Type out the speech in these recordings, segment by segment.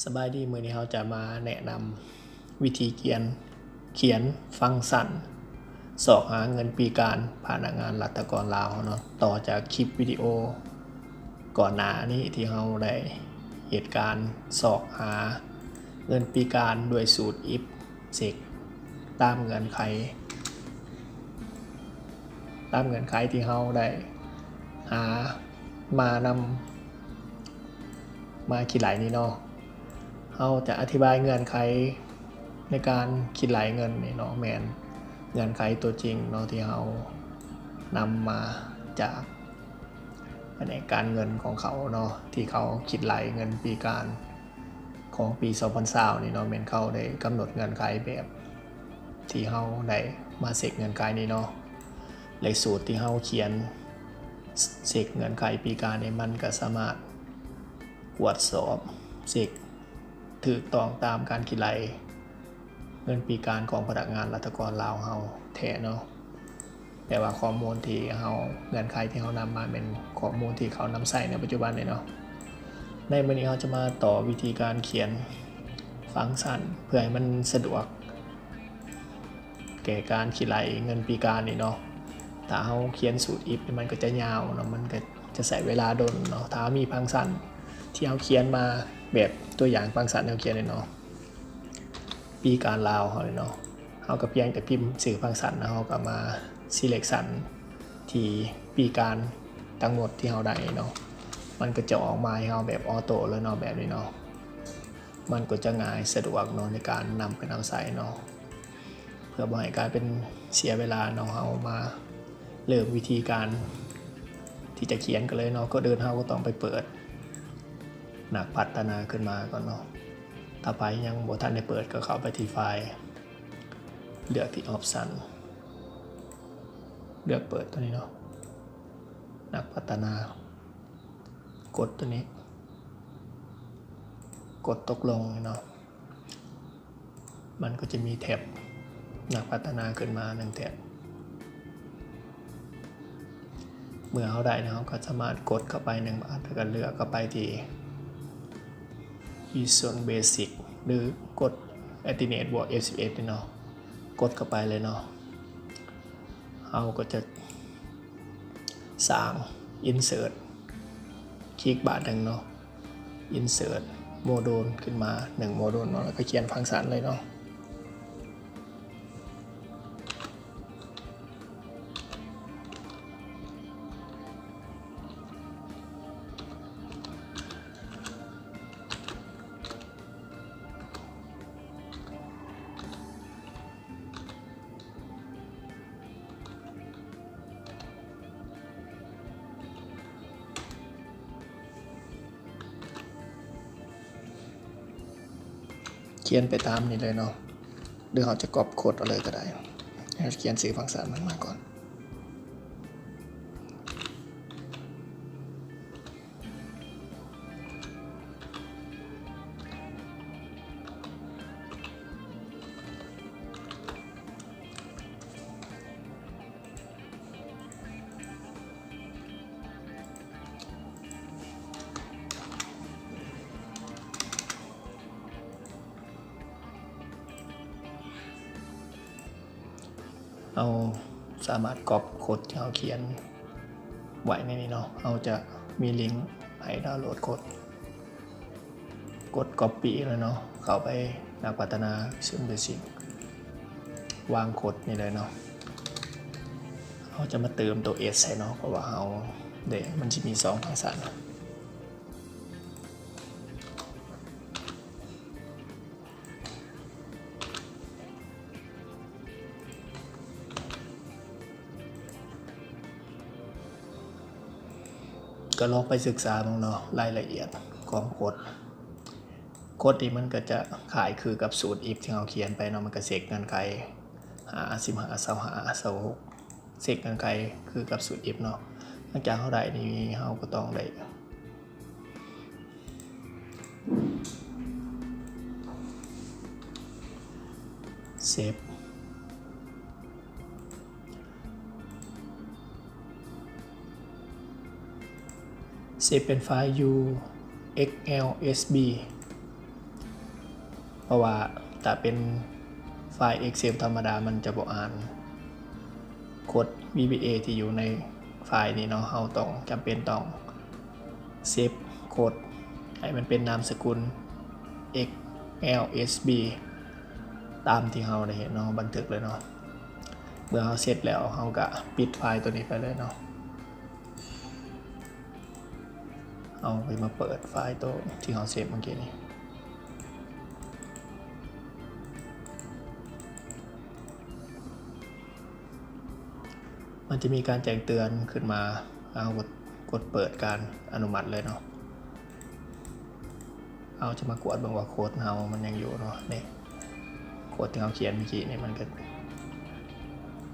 ສະບາຍດີ, ມື້ນີ້ເຮົາຈະມາແນະນຳວິທີກຽນ ຂຽນຟັງຊັນຊອກຫາເງິນປີການພະນັກງານລັດຖະກອນລາວເຮົາເນາະ. ຕໍ່ຈາກຄລິບວິດີໂອກ່ອນໜ້ານີ້ທີ່ເຮົາໄດ້ເຮັດການຊອກຫາເງິນປີການດ້ວຍສູດ if ເຊັກ ຕາມເງື່ອນໄຂ ຕາມເງື່ອນໄຂທີ່ເຮົາໄດ້ຫາມານຳ ມາຄິດໄລ່ນີ້ເນາະ, ເຮົາຈະອະທິບາຍເງື່ອນໄຂໃນການຄິດໄລ່ເງິນນີ້ເນາະ, ແມ່ນເງື່ອນໄຂຕົວຈິງເນາະ ທີ່ເຮົານຳມາຈາກພະແນກການເງິນຂອງເຂົາເນາະ ທີ່ເຂົາຄິດໄລ່ເງິນປີການຂອງປີສອງພັນຊາວນີ້ເນາະ, ແມ່ນເຂົາໄດ້ກຳນົດເງື່ອນໄຂແບບທີ່ເຮົາໄດ້ມາເຊັກເງື່ອນໄຂນີ້ເນາະ. ແລະ ສູດທີ່ເຮົາຂຽນເຊັກເງື່ອນໄຂປີການນີ້ ມັນກໍສາມາດກວດສອບເຊັກຖືກຕ້ອງຕາມການຄິດໄລ່ເງິນປີການຂອງພະນັກງານລັດຖະກອນລາວເຮົາແທ້ເນາະ. ແຕ່ວ່າຂໍ້ມູນທີ່ເຮົາ ເງື່ອນໄຂທີ່ເຮົານຳມາແມ່ນຂໍ້ມູນທີ່ເຂົານຳໃຊ້ໃນປັດຈຸບັນນີ້ເນາະ. ໃນມື້ນີ້ເຮົາຈະມາຕໍ່ວິທີການຂຽນຟັງຊັນເພື່ອໃຫ້ມັນສະດວກ ແກ່ການຄິດໄລ່ເງິນປີການນີ້ເນາະ. ຖ້າເຮົາຂຽນສູດ if ນີ້ ມັນກໍຈະຍາວເນາະ, ມັນກໍຈະໃຊ້ເວລາດົນເນາະ. ຖ້າເຮົາມີຟັງຊັນທີ່ເຮົາຂຽນມາ ແບບຕົວຢ່າງຟັງຊັນທີ່ເຮົາຂຽນນີ້ເນາະ ປີການລາວເຮົານີ້ເນາະ, ເຮົາກໍພຽງແຕ່ພິມຊື່ຟັງຊັນ ແລ້ວເຮົາກໍມາ selection ທີ່ປີການທັງໝົດທີ່ເຮົາໄດ້ເນາະ, ມັນກໍຈະອອກມາໃຫ້ເຮົາແບບ auto ເລີຍເນາະ ແບບນີ້ເນາະ. ມັນກໍຈະງ່າຍສະດວກເນາະ ໃນການນຳໄປນຳໃຊ້ເນາະ. ເພື່ອບໍ່ໃຫ້ກາຍເປັນເສຍເວລາເນາະ, ເຮົາມາເລີ່ມວິທີການທີ່ຈະຂຽນກັນເລີຍເນາະ. ກ່ອນອື່ນເຮົາກໍຕ້ອງໄປເປີດນັກພັດທະນາຂຶ້ນມາກ່ອນເນາະ. ຖ້າໃຜຍັງບໍ່ທັນໄດ້ເປີດ ກໍເຂົ້າໄປທີ່ໄຟລ໌ ເລືອກທີ່ Option ເລືອກເປີດຕົວນີ້ເນາະ, ນັກພັດທະນາ. ກົດຕົວນີ້ ກົດຕົກລົງເນາະ, ມັນກໍຈະມີແທັບນັກພັດທະນາຂຶ້ນມາໜຶ່ງແທັບ. ເມື່ອເຮົາໄດ້ແລ້ວ ເຮົາກໍສາມາດກົດເຂົ້າໄປໜຶ່ງບາດ ແລ້ວກໍເລືອກເຂົ້າໄປທີ່ Visual Basic ຫຼື ກົດ Actiniate ບວກ F ສິບເອັດ ນີ້ເນາະ, ກົດເຂົ້າໄປເລີຍເນາະ. ເຮົາກໍຈະສ້າງ Insert ຄລິກບາດໜຶ່ງເນາະ, Insert Module ຂຶ້ນມາໜຶ່ງ Module ເນາະ, ແລ້ວກໍຂຽນ Function ເລີຍເນາະ. ຂຽນໄປຕາມນີ້ເລີຍເນາະ, ຫຼືເຮົາຈະກັອບໂຄດເອົາເລີຍກໍໄດ້. ເຮົາຂຽນຊື່ Function ມັນມາກ່ອນ. ເຮົາສາມາດກັອບໂຄດທີ່ເຮົາຂຽນໄວ້ໃນນີ້ເນາະ, ເຮົາຈະມີລິງໃຫ້ດາວໂຫຼດໂຄດ. ກົດ Copy ແລ້ວເນາະ, ເຂົ້າໄປນັກພັດທະນາ Visual Basic ວາງໂຄດນີ້ເລີຍເນາະ. ເຮົາຈະມາເຕີມຕົວ S ໃສ່ເນາະ, ເພາະວ່າເຮົາເດ້ ມັນຊິມີສອງ Function. ກໍລອງໄປສຶກສາເບິ່ງເນາະ ລາຍລະອຽດຂອງກົດ. ກົດນີ້ມັນກໍຈະຄ້າຍຄືກັບສູດ if ທີ່ເຮົາຂຽນໄປເນາະ, ມັນກໍເຊັກເງື່ອນໄຂ ຫ້າ ສິບຫ້າ ຊາວຫ້າ ຊາວຫົກ ເຊັກເງື່ອນໄຂຄືກັບສູດ if ເນາະ. ຫຼັງຈາກເຮົາໄດ້ນີ້ ເຮົາກໍຕ້ອງໄດ້ Save. Save ເປັນໄຟລ໌ UXLSB. ະວ່າຖ້າເປັນໄຟລ໌ Excel ທຳມະດາ ມັນຈະບໍ່ອ່ານໂຄດ VBA ທີ່ຢູ່ໃນໄຟລ໌ນີ້ເນາະ. ເຮົາຕ້ອງ ຈຳເປັນຕ້ອງເຊບໂຄດໃຫ້ມັນເປັນນາມສະກຸນ XLSB ຕາມທີ່ເຮົາໄດ້ເຮັດເນາະ, ບັນທຶກເລີຍເນາະ. ເມື່ອເຮົາເຊັດແລ້ວ ເຮົາກະປິດໄຟລ໌ໂຕນີ້ໄປເລີຍເນາະ. ເຮົາໄປມາເປີດໄຟລ໌ໂຕທີ່ເຮົາເຊບເມື່ອກີ້ນີ້. ມັນຈະມີການແຈ້ງເຕືອນຂຶ້ນມາ, ເຮົາກໍກົດເປີດການອະນຸມັດເລີຍເນາະ. ເຮົາຈະມາກວດເບິ່ງວ່າໂຄດເຮົາມັນຍັງຢູ່ເນາະ. ນີ້ ໂຄດທີ່ເຮົາຂຽນເມື່ອກີ້ນີ້ ມັນກໍ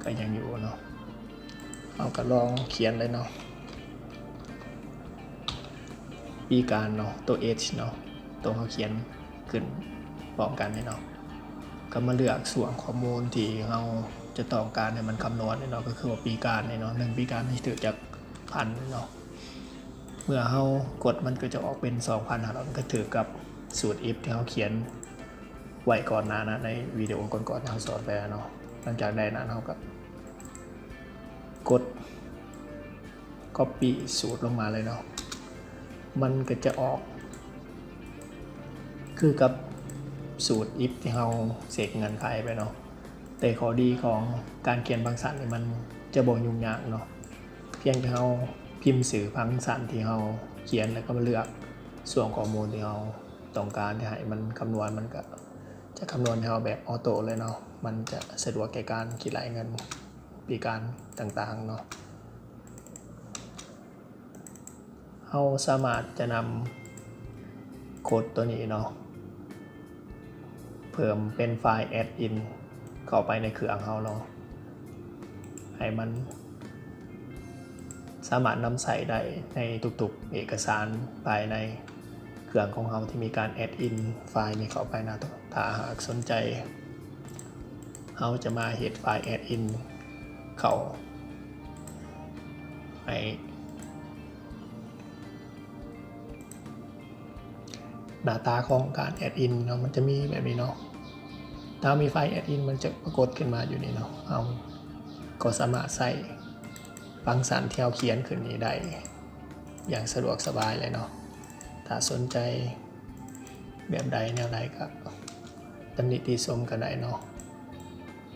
ກໍຍັງຢູ່ເນາະ. ເຮົາກໍລອງຂຽນເລີຍເນາະ, ປີການເນາະ, ໂຕ H ເນາະ, ໂຕເຮົາຂຽນຂຶ້ນພ້ອມກັນນີ້ເນາະ. ກໍມາເລືອກຊ່ວງຂໍ້ມູນທີ່ເຮົາຈະຕ້ອງການໃຫ້ມັນຄຳນວນນີ້ເນາະ, ກໍຄືວ່າປີການນີ້ເນາະ, ໜຶ່ງປີການມັນຊິຖືກຈັກພັນເນາະ. ເມື່ອເຮົາກົດ ມັນກໍຈະອອກເປັນສອງພັນຫ້າຮ້ອຍ, ມັນກໍຖືກກັບສູດ if ທີ່ເຮົາຂຽນໄວ້ກ່ອນໜ້ານັ້ນ ໃນວິດີໂອກ່ອນໆທີ່ເຮົາສອນໄປແລ້ວເນາະ. ຫຼັງຈາກນັ້ນ ເຮົາກໍກົດ copy ສູດລົງມາເລີຍເນາະ, ມັນກໍຈະອອກຄືກັບສູດ if ທີ່ເຮົາເຊັກເງື່ອນໄຂໄປເນາະ. ແຕ່ຂໍ້ດີຂອງການຂຽນຟັງຊັນນີ້ ມັນຈະບໍ່ຫຍຸ້ງຍາກເນາະ, ພຽງແຕ່ເຮົາພິມຊື່ຟັງຊັນທີ່ເຮົາຂຽນ ແລ້ວກໍມາເລືອກຊ່ວງຂໍ້ມູນທີ່ເຮົາຕ້ອງການຈະໃຫ້ມັນຄຳນວນ, ມັນກໍຈະຄຳນວນໃຫ້ເຮົາແບບອອໂຕ້ເລີຍເນາະ. ມັນຈະສະດວກແກ່ການຄິດໄລ່ເງິນ, ປີການຕ່າງໆເນາະ. ເຮົາສາມາດຈະນຳໂຄດໂຕນີ້ເນາະ ເພີ່ມເປັນໄຟລ໌ add in ເຂົ້າໄປໃນເຄື່ອງເຮົາເນາະ, ໃຫ້ມັນສາມາດນຳໃຊ້ໄດ້ໃນທຸກໆເອກະສານພາຍໃນເຄື່ອງຂອງເຮົາທີ່ມີການ add in ໄຟລ໌ນີ້ເຂົ້າໄປນະ. ຖ້າຫາກສົນໃຈ ເຮົາຈະມາເຮັດໄຟລ໌ add in ເຂົ້າໃຫ້ ໜ້າຕາຂອງການ add in ເນາະ, ມັນຈະມີແບບນີ້ເນາະ. ຖ້າເຮົາມີໄຟລ໌ add in ມັນຈະປາກົດຂຶ້ນມາຢູ່ນີ້ເນາະ. ເຮົາກໍສາມາດໃຊ້ຟັງຊັນທີ່ເຮົາຂຽນຂຶ້ນນີ້ໄດ້ຢ່າງສະດວກສະບາຍເລີຍເນາະ. ຖ້າສົນໃຈແບບໃດແນວໃດກໍຕຳໜິຕິຊົມກັນໄດ້ເນາະ.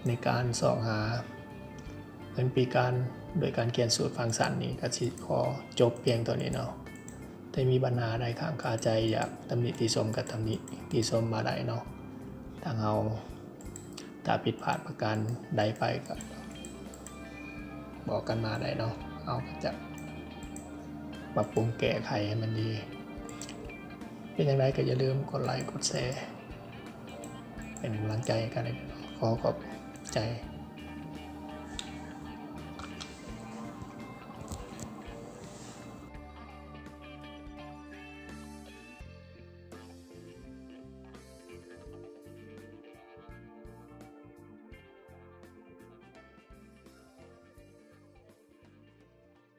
ໃນການຊອກຫາເງິນປີການໂດຍການຂຽນສູດຟັງຊັນນີ້ ກໍຊິຂໍຈົບພຽງເທົ່ານີ້ເນາະ. ຖ້າມີບັນຫາໃດຄ້າງຄາໃຈ ຢາກຕຳໜິຕິຊົມ ກໍຕຳໜິຕິຊົມມາໄດ້ເນາະ. ທາງເຮົາ ຖ້າຜິດພາດປະການໃດໄປ ກໍບອກກັນມາໄດ້ເນາະ, ເຮົາກໍຈະປັບປຸງແກ້ໄຂໃຫ້ມັນດີ. ເປັນຈັ່ງໃດກໍຢ່າລືມກົດໄລ ກົດແຊ ເປັນກຳລັງໃຈກັນ. ຂໍຂອບໃຈ